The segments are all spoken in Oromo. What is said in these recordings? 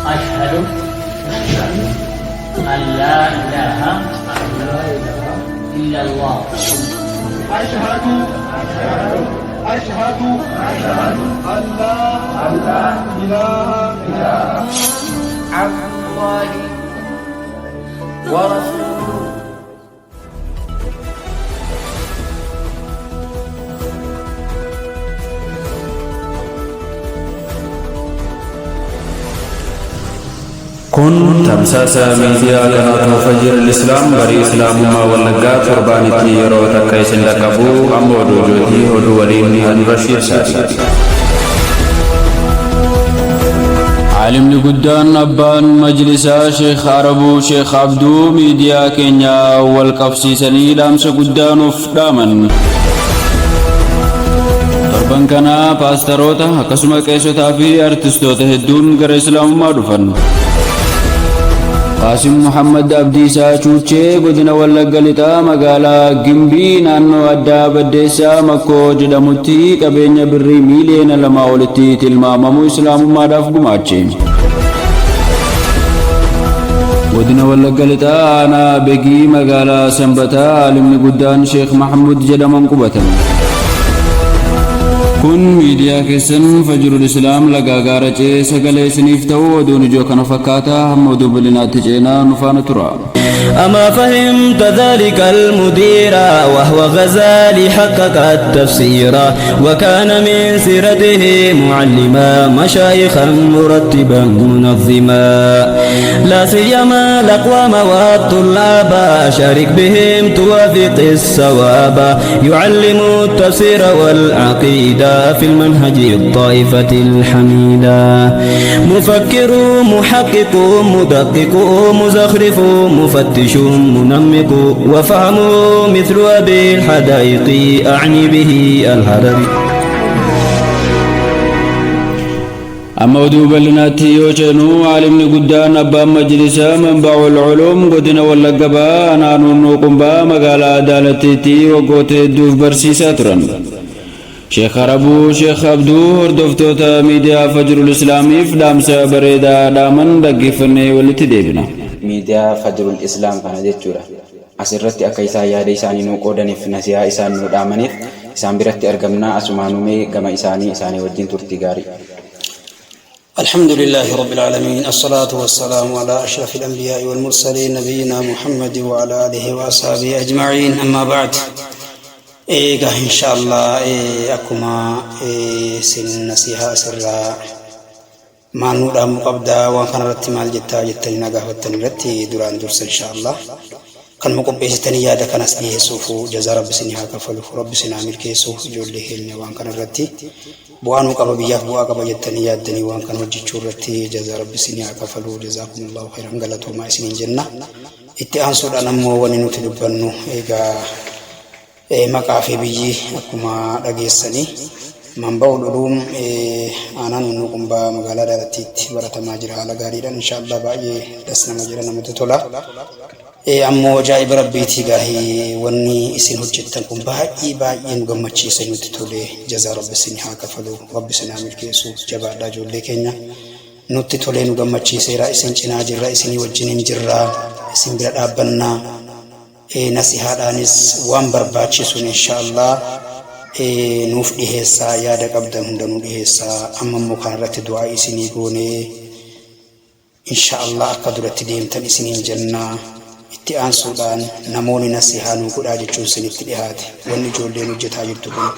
Ashhadu an laa ilaaha illallah. Ashhadu Ashhadu an laa ilaaha Abdullahi wa rasuuluhu. Kun tamsaasa miidiyaa qanaatuu Fajr Islaam barii Islaamummaa Wallaggaa torbaanitti yeroo takka isin dhaqqabu amma oduu jootii oduu waliin an Rashiid Saadi. Caalimni guddaan abbaan majlisaa Sheekh Arabuu Sheekh Abduu miidiyaa keenya wal qabsiisanii dhaamsa guddaa nuuf dhaaman. Torban kana paastaroota akkasuma qeesotaa fi artistoota hedduun gara Islaamummaa dhufan. Qaasim Muhammad Abdiisaa Chuuchee godina Wallagga Lixaa magaalaa Gimbii naannoo addaa Baddeessaa Makkoo jedhamutti qabeenya birrii miiliyoona 2 olitti tilmaamamu Islaamummaadhaaf gumaache. Godina Wallagga Lixaa aanaa Begii magaalaa Sanbataa aalimni guddaan Sheekh Mahmud jedhaman qubatan. Kun miidiyaa keessan Fajrul Islaam lagaa gaara ce'ee sagalee isiniif ta'u oduun ijoo kana fakkaata hamma oduu bal'inaatti ceenaa nu faana tura. أما فهمت ذلك المدير وهو غزالي حقق التفسير وكان من سيرته معلما مشايخا مرتبا منظما لا سيما الأقوام والطلاب شارك بهم توافق الصواب يعلم التفسير والعقيدة في المنهج الطائفة الحميدة مفكر محقق مدقق مزخرف مفتش منمق وفهمه مثل أبي الحدائق أعني به الهرري. Amma oduu bal'inaatti yoo ceenu aalimni guddaan abbaan majlisaa Manba'ul Culuum godina Wallagga Bahaa aanaa Nuunnuu Qumbaa magaalaa Adaalattiitti waggoota hedduuf barsiisaa turan. Sheekh Arabuu Sheekh Abduu hordoftoota miidiyaa Fajrul Islaamiif dhaamsa bareedaa dhaaman dhaggeeffannee walitti deebina. Miidiyaa Fajrul Islaam kana jechuudha. As irratti akka isaan yaada isaanii nuu qoodaniif nasihaa isaan nuu dhaamaniif isaan biratti argamna asumaanuu mee gama isaanii isaanii wajjin turtii gaarii. الحمد لله رب العالمين الصلاة والسلام على أشرف الأنبياء والمرسلين نبينا محمد وعلى آله وأصحابه أجمعين أما بعد إيجا إن شاء الله إيه أكما إيه سن نسيها سرا ما نورا مقبدا وان رتي مال جتا جتني نغافتني رتي دران درس إن شاء الله Kan nu qopheessitanii yaada kanas dhiheessuufu jazaa Rabbi isinii haa kaffaluuf Rabbi isin haa milkeessu ijoollee keenya waan kana irratti bu'aa nuu qaba biyyaaf bu'aa qaba jettanii yaaddanii waan kana hojjechuu irratti jazaa Rabbi isinii haa kafalu jazaakumullahu khairan galatoomaa isiniin jenna itti aansuudhaan ammoo wanni nuti dubbannu egaa Maqaa fi biyyi akkuma dhageessanii Manba'ul Uluum aanaa Nuunnuu Qumbaa magaalaa Daalattiitti baratamaa jira haala gaariidhaan inshaallah baay'ee das nama jedha namatti tola. Ammoo ajaa'iba rabbiitii gaahi wanni isin hojjettan kun baay'ee baay'ee nu gammachiise nutti tole jazaa rabbi isin haa kafalu rabbi isin haa milkeessu jabaadhaa ijoollee keenya nutti tolee nu gammachiiseera isin cinaa jirra isinii wajjin hin jirra isin bira dhaabbannaa. Nasihaadhaanis waan barbaachisuun insha Allah nuuf dhiheessaa yaada qabdan hunda nuu dhiheessaa amma immoo kana irratti du'aa isinii goonee insha Allah akka duratti deemtan isiniin jenna itti aansuudhaan namoonni nasihaa nuu godhaa jechuun isinitti dhihaate wanni ijoolleen hojjetaa jirtu kun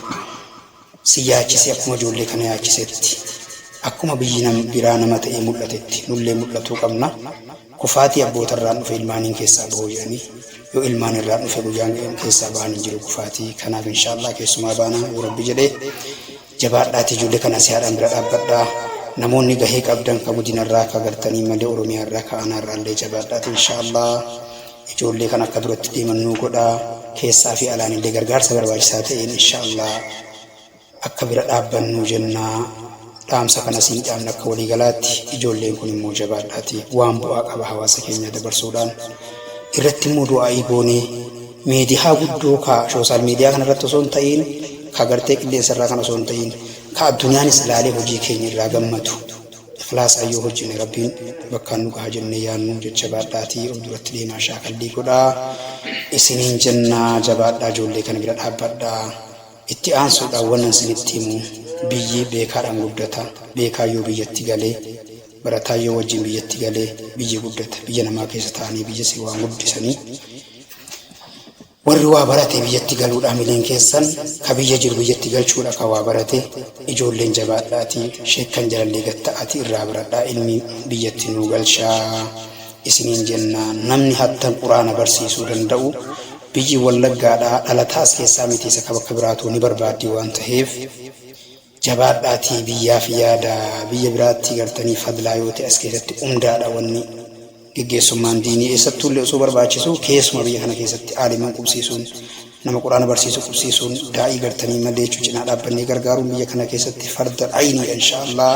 si yaachise akkuma ijoollee kana yaachisetti akkuma biyyi biraa nama ta'ee mul'atetti nullee mul'atuu qabna. Kufaatii abboota irraan dhufe ilmaaniin keessaa bahu jedhanii yoo ilmaan irraan dhufe guyyaan keessaa bahan hin jiru kufaatii kanaaf inshaallah keessumaa baana yoo rabbi jedhe jabaadhaati ijoollee kana sihaadhaan bira dhaabbadhaa namoonni gahee qabdan ka godina irraa ka gartanii malee oromiyaa irraa ka aanaa irraa illee jabaadhaati inshaallah ijoollee kan akka duratti deeman nuu godhaa keessaa fi alaan illee gargaarsa barbaachisaa ta'een inshaallah akka bira dhaabbannu jenna. Dhaamsa kana siin dhaamna akka waliigalaatti ijoolleen kun immoo jabaadhaati waan bu'aa qaba hawaasa keenya dabarsuudhaan irratti immoo du'aa'ii goonee miidiyaa guddoo ka shoosaal miidiyaa kana irratti osoo hin ta'iin ka gartee qilleensa irraa kana osoo hin ta'iin ka addunyaanis ilaalee hojii keenya irraa gammadu. Ikhlaasaan yoo hojjenne Rabbiin bakkaan nu gaha jennee yaannu jajjabaadhaatii of duratti deemaa shaakallii godhaa isiniin jennaa jabaadhaa ijoollee kana bira dhaabbadhaa. Itti aansuudhaan wannan isinitti himu biyyi beekaadhaan guddata beekaan yoo biyyatti gale barataan yoo wajjin biyyatti gale biyyi guddata biyya namaa keessa taa'anii biyya si waan guddisanii Warri waa barate biyyatti galuudha hamileen keessan ka biyya jiru biyyatti galchuudha ka waa barate ijoolleen jabaadhaatii sheekkan jalallee gad ta'aatii irraa baradhaa ilmii biyyatti nuu galchaa isiniin jenna namni hattan quraana barsiisuu danda'u biyyi wallaggaadhaa dhalataa as keessaa miti isa ka bakka biraatuu ni barbaaddii waan taheef Jabaadhaatii biyyaaf yaadaa biyya biraattii gartanii fadlaa yoo ta'e as keessatti umdaadha wanni geggeessummaan diinii eessattuullee osoo barbaachisuu keessumaa biyya kana keessatti aaliman qubsiisuun nama qur'aana barsiisu qubsiisuun daa'ii gartanii malee jechuu cinaa dhaabbannee gargaaruun biyya kana keessatti farda ayniidha inshaa Allah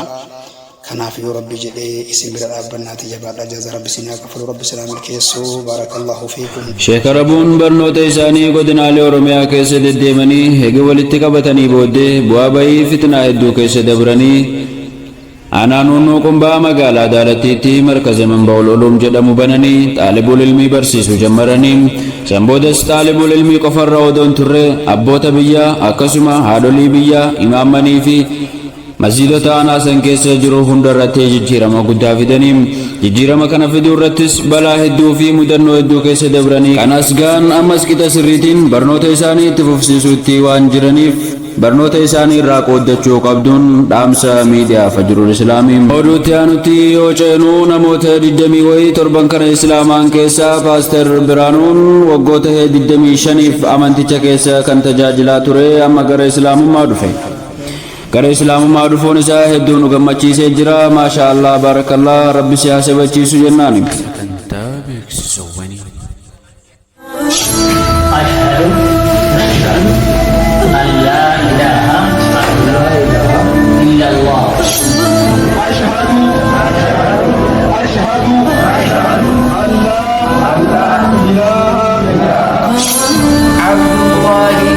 Kanaaf yoo Rabbi jedhe isin bira dhaabbannaati jabaadhaa jazaa Rabbi isin haa kafalu Rabbi isin haa milkeessu Barakallahu fiikum. Sheek Arabuun barnoota isaanii godinaalee Oromiyaa keessa deddeemanii eega walitti qabatanii booddee bu'aa bayii fitnaa hedduu keessa dabranii Aanaa Nuunnuu Qumbaa magaalaa Daalattiitti markaza Manba'ul Uluum jedhamu bananii xaalibul ilmii barsiisuu jammaranii san boodas xaalibul ilmii qofarra odoo hin turre abboota biyyaa akkasuma haadholii biyyaa imaammanii fi Masjiidota aanaa san keessa jiru hunda irratti jijjiirama guddaa fidanii jijjiirama kana fiduu irrattis balaa hedduu fi mudannoo hedduu keessa dabranii kan as ga'an ammas qixa sirriitiin barnoota isaanii itti fufsiisuutti waan jiraniif barnoota isaanii irraa qooddachuu qabduun dhaamsa miidiyaa Fajrul Islaamii. Oduutti aanutti yoo ceenu namoota 20 wayii torban kana Islaamaan keessaa Paaster Biraanuun waggoota 25f amanticha keessa kan tajaajilaa ture amma gara Islaamummaa dhufe. Gara Islaamummaa dhufuun isaa hedduu nu gammachiisee jira. Maashaa Allah baarakallah Rabbi si haa sabachiisu jennaani. Sagantaa beeksisawwanii. Ashhadu an laa ilaaha illallah. Ashhadu Ashhadu an laa ilaaha Abdullahi.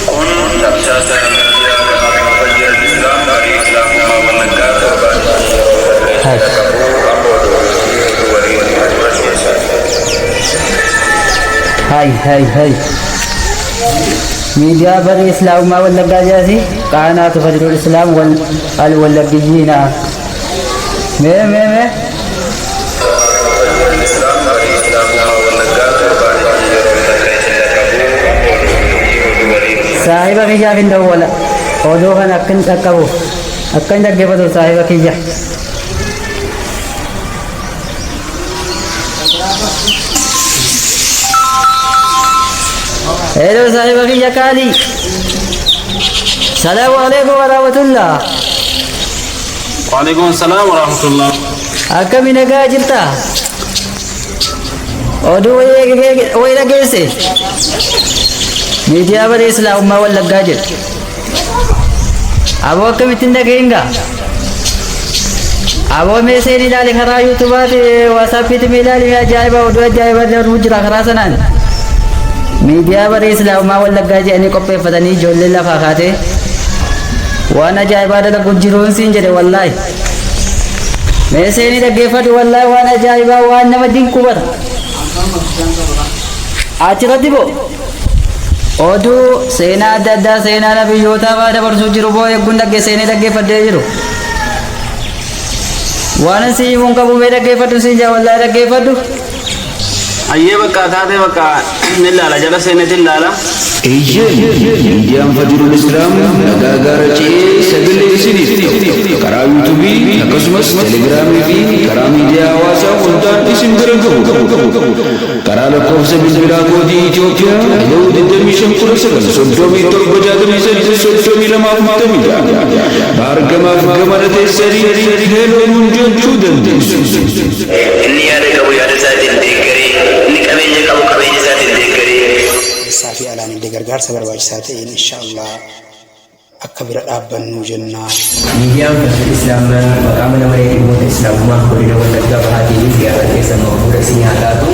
Kun tamsaasa miidiyaa gabaabaa Fajjir Islaam barii Islaamummaa Wallaggaa torbaan yeroo darbe qabu amma oduu fi oduu waliin barsiisa. Hay hay hay. Miidiyaa barii Islaamummaa Wallaggaa jaasi qaanaatu fajrul Islaam wal al Wallaggiyyina. Mee mee mee. Saahiba kiyyaaf hin dawwala. Oduu kana akka hin dhaqqabuuf akka hin dhaggeeffatuuf saahiba kiyya. Hello saahiba kiyya qaalii. Salaamu alaikum warahmatullah. Waalaikum salaam warahmatullah. Akkami nagaa jirta? Oduu wayii dhageesse? Miidiyaa barii Islaamummaa Wallaggaa jedhu. Aboo akkamitti hin dhagahin gaa? Aboo mee seenii ilaali karaa yuutubaati waasaappiiti mee ilaali mee ajaa'iba oduu ajaa'ibaa darbuu jira karaa sanaan. Miidiyaa barii Islaamummaa Wallaggaa jedhanii qopheeffatanii ijoolleen lafaa kaatee waan ajaa'ibaa dalagu jiruun siin jedhe wallaahi. Mee seenii dhaggeeffadhu wallaahi waan ajaa'ibaa waan nama dinqu bara. Achirratti boo oduu seenaa adda addaa seenaa nabiyyootaa fa'aa dabarsuu jiru boo eegguun dhagge seenee dhaggeeffadhee jiru. Waan si himuun qabu mee dhaggeeffadhu siin jaa wallaahi dhaggeeffadhu. Ayyee bakka taatee bakka ni ilaala jala seeneeti ilaala. Eeyyeen, miidiyaan Fajrul Islaam dhagaa gaara ce'ee sagalee isiniif ta'u karaa yuutuubii akkasumas telegiraamii fi karaa miidiyaa hawaasaa hundaan isin bira gahu. Karaa lakkoofsa bilbilaa koodii Itoophiyaa ida'uu 25 19 37 68 32 46 baargamaaf gamana teessanii heloo nuun jechuu dandeessu. Inni yaada qabu yaada isaatiin deeggaree, inni qabeenya qabu qabeenya isaatiin deeggaree. Keessaa fi alaan illee gargaarsa barbaachisaa ta'een insha Allah akka bira dhaabbannuu jenna. Miidiyaan Fajrul Islaam maqaa Mana Maree Dhimmoota Islaamummaa Godina Wallaggaa Bahaatiin ziyaaraan keessan maqbuula isinii haa taatu.